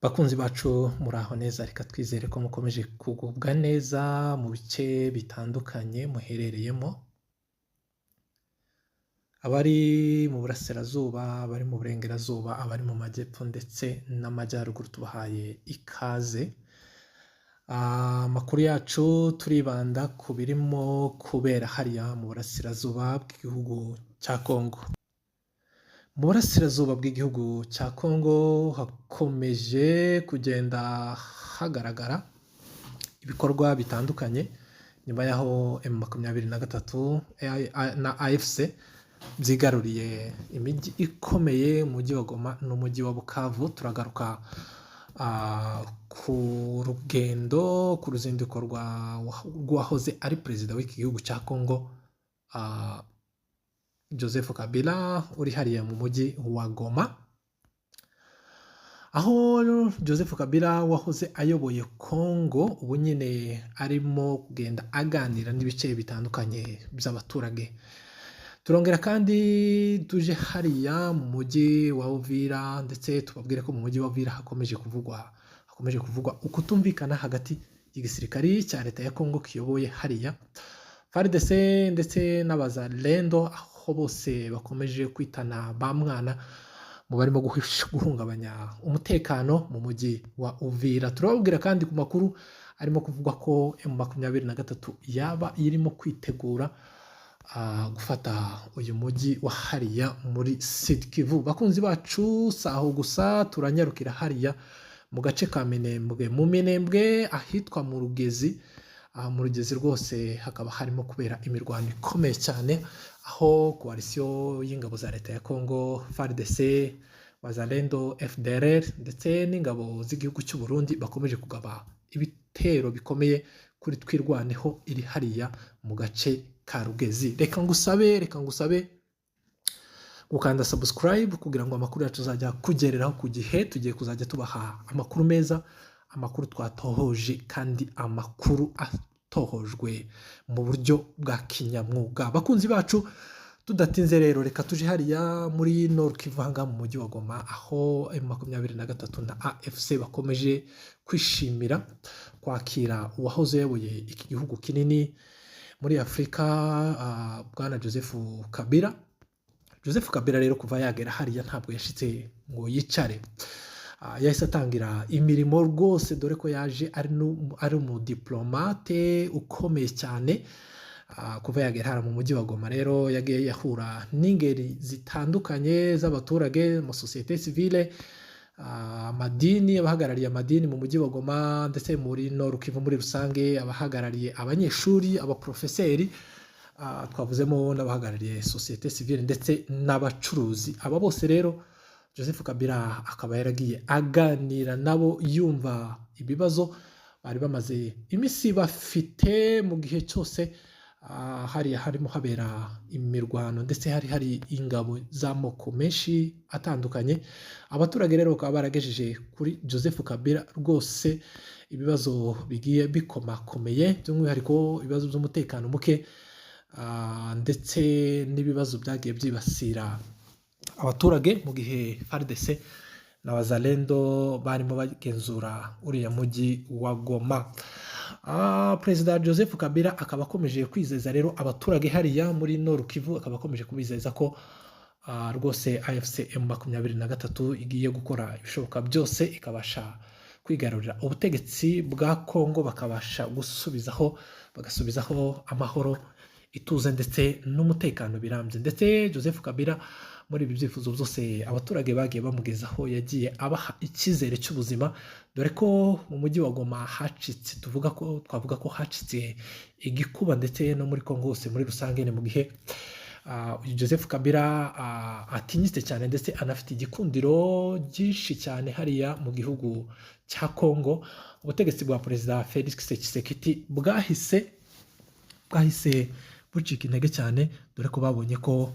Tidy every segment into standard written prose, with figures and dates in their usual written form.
Bakunzi bacu, muraho neza? Reka twizere ko mukomeje kugubwa neza mu bice bitandukanye muherereyemo. Abari mu burasirazuba, abari mu burengerazuba, abari mu majyepfo ndetse n'amajyaruguru, tubahaye ikaze. Amakuru yacu turibanda ku birimo kubera hariya mu burasirazuba bw'igihugu cya Kongo. Mu burasirazuba bw'igihugu cya Kongo hakomeje kugenda hagaragara ibikorwa bitandukanye nyuma y'aho M23 na AFC byigaruriye imijyi ikomeye, umujyi wa Goma n'umujyi wa Bukavu. Turagaruka ku rugendo, ku ruzinduko rw'uwahoze ari perezida w'iki gihugu cya Kongo, Joseph Kabila, uri hariya mu mujyi wa Goma, aho Joseph Kabila wahoze ayoboye Kongo ubu nyine arimo kugenda aganira n'ibice bitandukanye by'abaturage. Turongera kandi tuje hariya mu mujyi wa Uvira, ndetse tubabwire ko mu mujyi wa Uvira hakomeje kuvugwa ukutumvikana hagati y'igisirikari cya leta ya Kongo kiyoboye hariya FARDC ndetse n'abazalendo, aho bose bakomeje kwitana ba mwana mu barimo guhungabanya umutekano mu mujyi wa Uvira. Turababwira kandi ku makuru arimo kuvugwa ko M23 yaba irimo kwitegura gufata uyu mujyi wa hariya muri Sud Kivu. Bakunzi bacu, si aho gusa, turanyarukira hariya mu gace ka Minembwe, mu Minembwe ahitwa mu Rugezi. Aha mu Rugezi rwose hakaba harimo kubera imirwano ikomeye cyane, aho coalition y'ingabo za leta ya Congo, FARDC, Wazalendo, FDLR ndetse n'ingabo z'igihugu cy'u Burundi bakomeje kugaba ibitero bikomeye kuri Twirwaneho iri hariya mu gace ka Rugezi. Reka ngusabe gukanda subscribe kugira ngo amakuru yacu azajya kugereraho ku gihe. Tugiye kuzajya tubaha amakuru meza, amakuru twatohoje kandi amakuru atohojwe mu buryo bwa kinyamwuga. Bakunzi bacu, tudatinze rero, reka tuje hariya muri Nord Kivu, ahangaha mu mujyi wa Goma, aho M23 na AFC bakomeje kwishimira kwakira uwahoze ayoboye iki gihugu kinini muri Afurika, bwana Joseph Kabila. Joseph Kabila rero kuva yagera hariya ntabwo yashitse ngo yicare. Yahise atangira imirimo rwose, dore ko yaje ari umudiplomate ukomeye cyane. Kuva yagera hariya mu mujyi wa Goma rero, yagiye yahura n'ingeri zitandukanye z'abaturage mu société civile, amadini, abahagarariye amadini mu mujyi wa Goma ndetse muri Nord Kivu muri rusange, abahagarariye abanyeshuri, abaprofeseri, twavuzemo n'abahagarariye société civile ndetse n'abacuruzi. Aba bose rero Joseph Kabila akaba yaragiye aganira nabo, yumva ibibazo bari bamaze iminsi bafite mu gihe cyose hariya harimo habera imirwano ndetse hari ingabo z'amoko menshi atandukanye. Abaturage rero bakaba baragejeje kuri Joseph Kabila rwose ibibazo bigiye bikomakomeye, by'umwihariko ibibazo by'umutekano muke, ndetse n'ibibazo byagiye byibasira abaturage mu gihe FARDC na Wazalendo barimo bagenzura uriya mujyi wa Goma. Perezida Joseph Kabila akaba akomeje kwizeza rero abaturage hariya muri Nord Kivu, akaba akomeje kubizeza ko rwose AFC M23 igiye gukora ibishoboka byose ikabasha kwigarurira ubutegetsi bwa Kongo, bakabasha gusubizaho, bagasubizaho amahoro, ituze ndetse n'umutekano birambye. Ndetse Joseph Kabila muri ibi byifuzo byose abaturage bagiye bamugezaho, yagiye abaha icyizere cy'ubuzima, dore ko mu mujyi wa Goma hacitse, tuvuga ko twavuga ko hacitse igikuba, ndetse no muri Kongo hose muri rusange. Ni mu gihe uyu Joseph Kabila atinyitse cyane ndetse anafite igikundiro byinshi cyane hariya mu gihugu cya Kongo. Ubutegetsi bwa perezida Felix Tshisekedi bwahise bucika intege cyane, dore ko babonye ko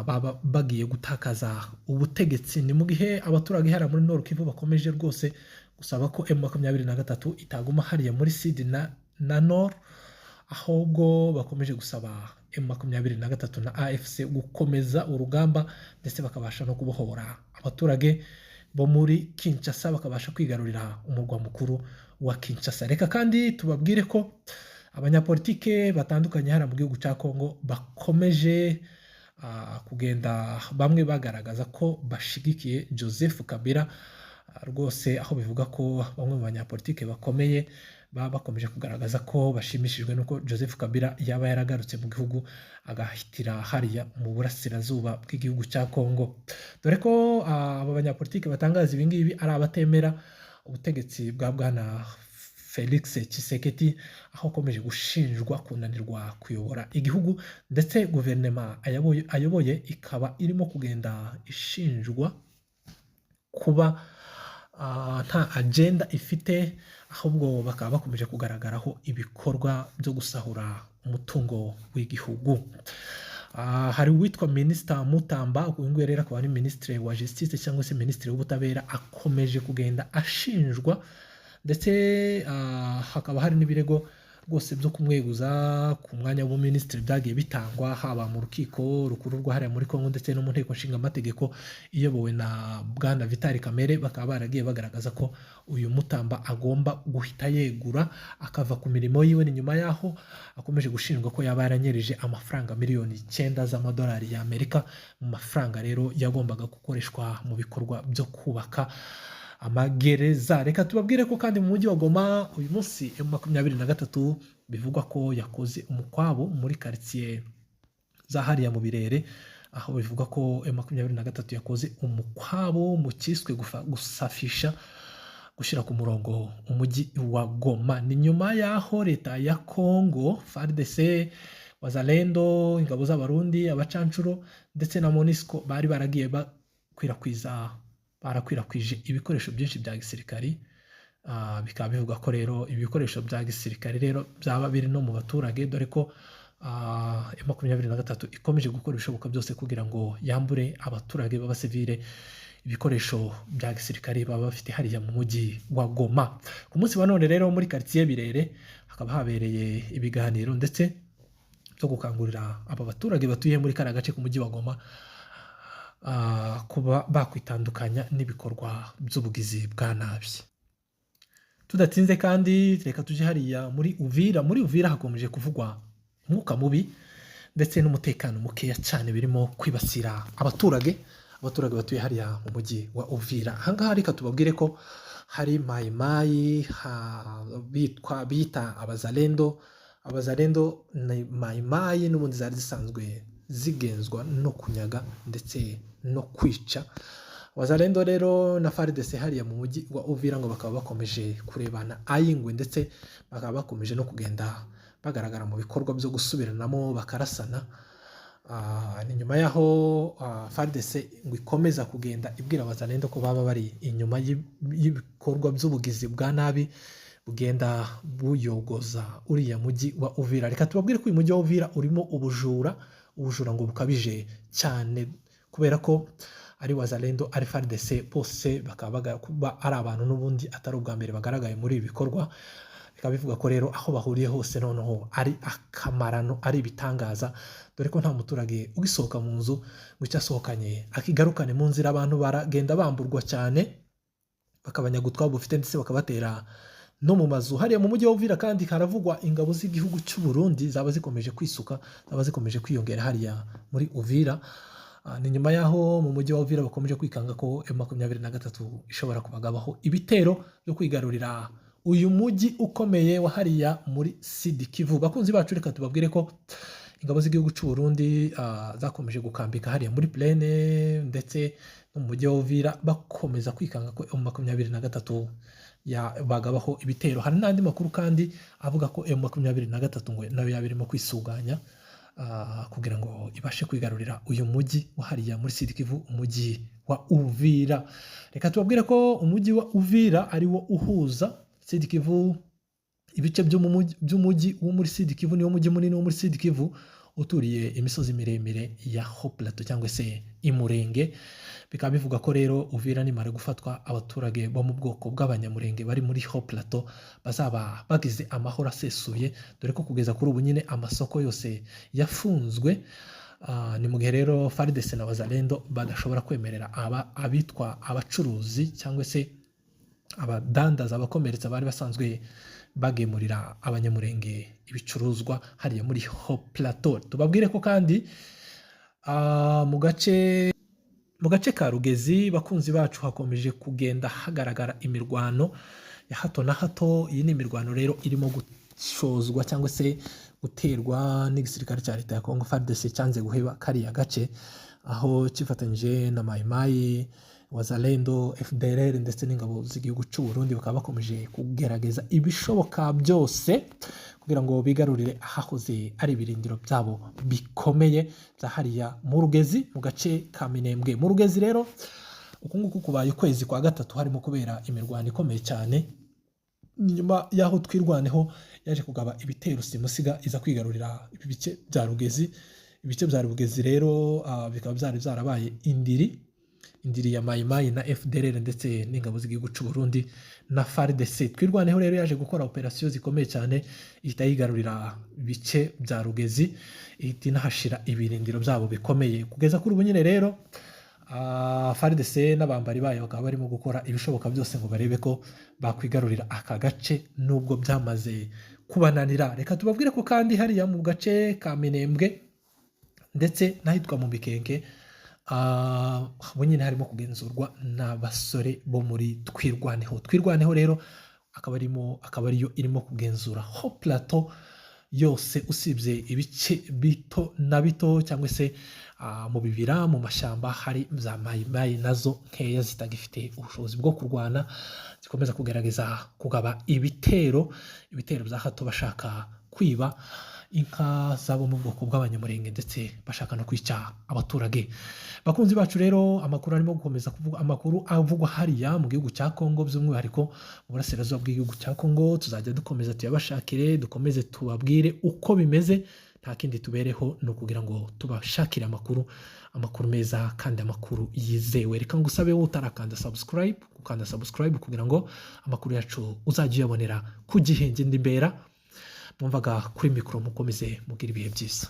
baba bagiye gutakaza ubutegetsi. Ni mu gihe abaturage hariya muri Nord Kivu bakomeje rwose gusaba ko M23 itaguma hariya muri Sud na Nord, ahubwo bakomeje gusaba M23 na AFC gukomeza urugamba ndetse bakabasha no kubohora abaturage. bo muri Kinshasa bakabasha kwigarurira umurwa mukuru wa Kinshasa. Reka kandi tubabwire ko abanyapolitike batandukanye hariya mu gihugu cya Kongo bakomeje kugenda bamwe bagaragaza ko bashigikiye Joseph Kabila rwose, aho bivuga ko bamwe mu banyapolitike bakomeye baba bakomeje kugaragaza ko bashimishijwe n'uko Joseph Kabila yaba yaragarutse mu gihugu, agahitira hariya mu burasirazuba bw'igihugu cya Kongo, dore ko aba banyapolitike batangaza ibi ngibi ari abatemera ubutegetsi bwa Bwana Felix Tshisekedi, aho akomeje gushinjwa kunanirwa kuyobora igihugu, ndetse guverinoma ayoboye ikaba irimo kugenda ishinjwa kuba nta agenda ifite, ahubwo bakaba bakomeje kugaragaraho ibikorwa byo gusahura umutungo w'igihugu. Hari uwitwa Minisita Mutamba, uyu nguyu rero akaba ari Minisitiri wa Justice cyangwa se Minisitiri w'Ubutabera, akomeje kugenda ashinjwa, ndetse hakaba hari n'ibirego rwose byo kumweguza ku mwanya w'ubuminisitiri byagiye bitangwa haba mu rukiko rukuru rwa hariya muri Kongo ndetse no mu nteko nshingamategeko iyobowe na Bwana Vital Kamerhe. Bakaba baragiye bagaragaza ko uyu Mutamba agomba guhita yegura akava ku mirimo yiwe. Ni nyuma y'aho akomeje gushinjwa ko yaba yaranyereje amafaranga 9 miliyoni z'amadolari y'Amerika, mu mafaranga rero yagombaga gukoreshwa mu bikorwa byo kubaka amagereza. Reka tubabwire ko kandi mu mujyi wa Goma uyu munsi M23 bivugwa ko yakoze umukwabo muri karitsiye za hariya mu Birere, aho bivugwa ko M23 yakoze umukwabo mu kiswe gusafisha, gushyira ku murongo umujyi wa Goma. Ni nyuma y'aho leta ya Kongo, FARDC, Wazalendo, ingabo z'Abarundi, abacancuro ndetse na MONUSCO bari baragiye bakwirakwiza, barakwirakwije ibikoresho byinshi bya gisirikari. Bikaba bivuga ko rero ibikoresho bya gisirikari rero byaba biri no mu baturage, dore ko M23 ikomeje gukora ibishoboka byose kugira ngo yambure abaturage b'abasivile ibikoresho bya gisirikare baba bafite hariya mu mujyi wa Goma. Ku munsi wa none rero muri quartier Birere hakaba habereye ibiganiro ndetse byo gukangurira aba baturage batuye muri kariya gace k'umujyi wa Goma kuba bakwitandukanya n'ibikorwa by'ubugizi bwa nabi. Tudatinze kandi, reka tujye hariya muri Uvira. Muri Uvira hakomeje kuvugwa umwuka mubi ndetse n'umutekano mukeya cyane birimo kwibasira abaturage batuye hariya mu mujyi wa Uvira. Ahangaha reka tubabwire ko hari Mayimayi bitwa bita Abazalendo. Abazalendo ni Mayimayi n'ubundi zari zisanzwe zigenzwa no kunyaga ndetse no kwica. Wazalendo rero na FARDC hariya mu mujyi wa Uvira ngo bakaba bakomeje kurebana ay'ingwe, ndetse bakaba bakomeje no kugenda bagaragara mu bikorwa byo gusubiranamo, bakarasana. Ni nyuma y'aho FARDC ngo ikomeza kugenda ibwira Abazalendo ko baba bari inyuma y'ibikorwa by'ubugizi bwa nabi bugenda buyogoza uriya mujyi wa Uvira. Reka tubabwire ko uyu mujyi wa Uvira urimo ubujura, ubujura ngo bukabije cyane, kubera ko ari Wazalendo, ari FARDC, bose bakaba kuba ari abantu n'ubundi atari ubwa mbere bagaragaye muri ibi bikorwa. Bikaba bivuga ko rero aho bahuriye hose noneho ari akamarano, ari ibitangaza, dore ko nta muturage ugisohoka mu nzu ngo icyo asohokanye akigarukane. Mu nzira abantu baragenda bamburwa cyane, bakabanyaga utwabo bufite, ndetse bakabatera no mu mazu. Hariya mu mujyi wa Uvira kandi haravugwa ingabo z'igihugu cy'u Burundi zaba zikomeje kwisuka, zaba zikomeje kwiyongera hariya muri Uvira. Ni nyuma y'aho mu mujyi wa Uvira bakomeje kwikanga ko M23 ishobora kubagabaho ibitero byo kwigarurira uyu mujyi ukomeye wa hariya muri Sud Kivu. Bakunzi bacu, reka tubabwire ko ingabo z'igihugu cy'u Burundi zakomeje gukambika hariya muri plaine ndetse no mu mujyi wa Uvira, bakomeza kwikanga ko M23 bagabaho ibitero. Hari n'andi makuru kandi avuga ko M23 ngo nayo yaba irimo kwisuganya kugira ngo ibashe kwigarurira uyu mujyi wa hariya muri Sud Kivu, umujyi wa Uvira. Reka tubabwire ko umujyi wa Uvira ari wo uhuza Sud Kivu, ibice by'umujyi wo muri Sud Kivu. Niwo mujyi munini wo muri Sud Kivu uturiye imisozi miremire ya Haut Plateau cyangwa se Imurenge. Bikaba bivuga ko rero Uvira nimara gufatwa, abaturage bo mu bwoko bw'Abanyamurenge bari muri Haut Plateau bazaba bagize amahoro asesuye, dore ko kugeza kuri ubu nyine amasoko yose yafunzwe. Ni mu gihe rero FARDC na Wazalendo badashobora kwemerera aba abitwa abacuruzi cyangwa se abadandaza abakomeretsa bari basanzwe bagemurira Abanyamurenge ibicuruzwa hariya muri Haut Plateau. Tubabwire ko kandi mu gace ka Rugezi, bakunzi bacu, hakomeje kugenda hagaragara imirwano ya hato na hato. Iyi ni imirwano rero irimo gushozwa cyangwa se guterwa n'igisirikare cya leta ya Congo FARDC cyanze guheba kariya gace, aho cyifatanyije na Mayimayi, Wazalendo, FDLR ndetse n'ingabo z'igihugu cy'u Burundi, bakaba bakomeje kugerageza ibishoboka byose kugira ngo bigarurire ahahoze ari ibirindiro byabo bikomeye bya hariya mu Rugezi, mu gace ka Minembwe. Mu Rugezi rero, uku nguku kubaye ukwezi kwa gatatu harimo kubera imirwano ikomeye cyane, nyuma y'aho Twirwaneho yaje kugaba ibitero simusiga iza kwigarurira ibi bice bya Rugezi. Ibice bya Rugezi rero bikaba byari byarabaye indiri ya Mayimayi na FDLR ndetse n'ingabo z'igihugu cy'u Burundi na FARDC. Twirwaneho rero yaje gukora operasiyo zikomeye cyane, ihita yigarurira ibice bya Rugezi, ihita inahashira ibirindiro byabo bikomeye. Kugeza kuri ubu nyine rero, FARDC n'abambari bayo bakaba barimo gukora ibishoboka byose ngo barebe ko bakwigarurira aka gace, nubwo byamaze kubananira. Reka tubabwire ko kandi hariya mu gace ka Minembwe ndetse n'ahitwa mu Mikenke, ubu nyine harimo kugenzurwa n'abasore bo muri Twirwaneho. Twirwaneho rero akaba ariyo irimo kugenzura Haut Plateau yose, usibye ibice bito na bito cyangwa se mu bibira, mu mashyamba, hari za Mayimayi nazo nkeya zitagifite ubushobozi bwo kurwana, zikomeza kugerageza kugaba ibitero bya hato, bashaka kwiba inka zabo mu bwoko bw'Abanyamurenge ndetse bashaka no kwica abaturage. Bakunzi bacu rero, amakuru arimo gukomeza kuvuga, amakuru avugwa hariya mu gihugu cya Kongo, by'umwihariko mu burasirazuba bw'igihugu cya Kongo, tuzajya dukomeza tuyabashakire, dukomeze tubabwire uko bimeze. Nta kindi tubereho, ni ukugira ngo tubashakire amakuru, amakuru meza kandi amakuru yizewe. Reka ngusabe wowe utarakanda subscribe gukanda subscribe kugira ngo amakuru yacu uzajye uyabonera ku gihe. Ngenda imbera mwumvaga kuri mikoro, mukomeze mugire ibihe byiza.